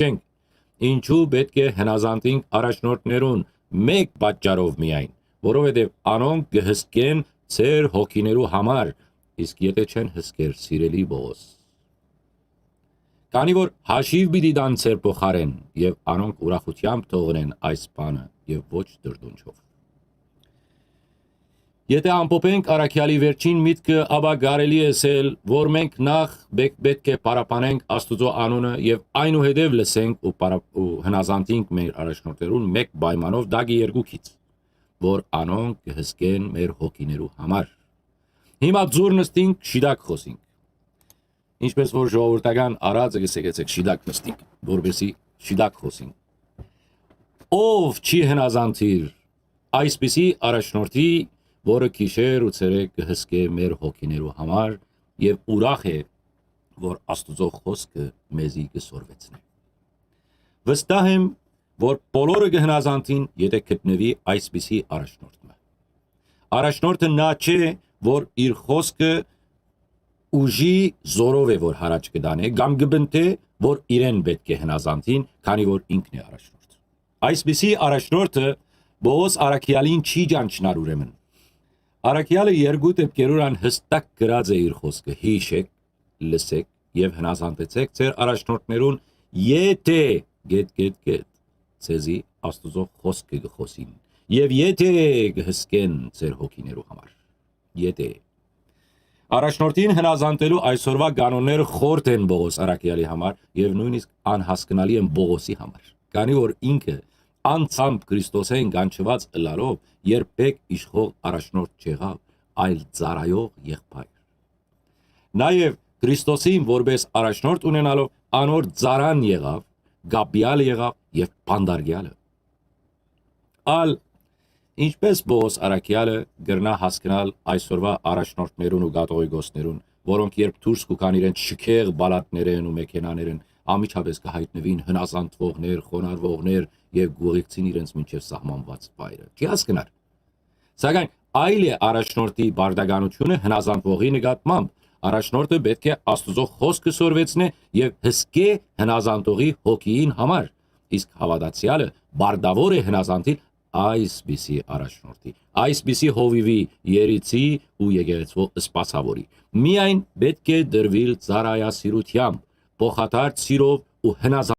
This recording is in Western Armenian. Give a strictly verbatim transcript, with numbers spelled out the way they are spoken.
չենք։ Ինչու՞ պէտք է հնազանդինք առաջնորդներուն մէկ պատճառով միայն, որովհետեւ անոնք կը հսկեն ձեր հոգիներու համար, իսկ եթէ չեն հսկեր, սիրելի Պողոս, քանի որ հաշիւ պիտի տան ձեր փոխարէն, եւ անոնք ուրախութեամբ թողնեն այս բանը եւ ոչ դրդունչով։ Եթէ ամփոփենք առաքեալի վերջին միտքը, ապա կարելի է ըսել, որ մենք նախ պէ-, պէտք է փառաբանենք Աստուծոյ անունը եւ այնուհետեւ լսենք ու փառա-, ու հնազանդինք մեր առաջնորդներուն մէկ պայմանով, դա կը երկուքից, որ անոնք կը հսկեն մեր հոգիներու համար։ Հիմա ձուռ նստինք, շիտակ խօսինք։ Ինչպես որ ժողովրդական արածը կը սեգեցեք, շիտակ նստինք, որպեսզի շիտակ խօսինք։ Ով չի հնազանդիր այսպիսի առաջնորդի, որը գիշեր ու ցերեկ կը հսկէ մեր հոգիներու համար եւ ուրախ է, որ Աստուծոյ խօսքը մեզի կը սորվեցնէ։ Վստահ եմ, որ բոլորը կը հնազանդին, եթէ գտնուի այսպիսի առաջնորդ մը։ Առաջնորդը նա չէ, որ իր խօսքը ուժի զորով է, որ յառաջ կը տանէ, կամ կը պնդէ, որ իրեն պէտք է հնազանդին, քանի որ ինքն է առաջնորդ։ Այսպիսի առաջնորդը Պողոս առաքեալին չի ճանչնար ուրեմն։ Առաքեալը երկու դեպքերուն հստակ գրած է իր խօսքը. «Յիշեք, լսեք եւ հնազանդեցեք ձեր առաջնորդներուն, եթէ գետ, գետ, գետ, ձեզի Աստուծոյ խօսքը կը խօսին, եւ եթէ կը հսկեն ձեր հոգիներու համար»։ Եթէ։ Առաջնորդին հնազանդելու այսօրվա կանոնները խորթ են Պողոս առաքեալի համար եւ նոյնիսկ անհասկնալի են Պողոսի համար, քանի որ ինքը անձամբ Քրիստոսէն կանչուած ըլլալով երբեք իշխող առաջնորդ չեղաւ, այլ ծառայող եղբայր։ Նաեւ Քրիստոսին որպես առաջնորդ ունենալով անոր ծառան եղաւ, կապեալը եղաւ եւ բանտարկեալը։ Ալ ինչպես Պողոս առաքեալը կրնայ հասկնալ այսօրվա առաջնորդներուն ու կատողիկոսներուն, որոնք երբ դուրս կու գան իրենց շքեղ պալատներէն ու մեքենաներէն, անմիջապէս կը յայտնուին հնազանդուողներ, խոնարհուողներ եւ կ'ուղեկցին իրենց մինչեւ սահմանուած վայրը։ Չի հասկնար։ Սակայն այլ է առաջնորդի պարտականութիւնը հնազանդուողի նկատմամբ։ Առաջնորդը պէտք է Աստուծոյ խօսքը սորվեցնէ եւ հսկէ հնազանդողի հոգիին համար, իսկ հաւատացեալը պարտաւոր է հնազանդիլ այսպիսի առաջնորդի, այսպիսի հովիւի, երիցի ու եկեղեցւոյ սպասաւորի։ Միայն պէտք է տրուիլ ծառայասիրութեամբ, փոխադարձ սիրով ու հնազանդ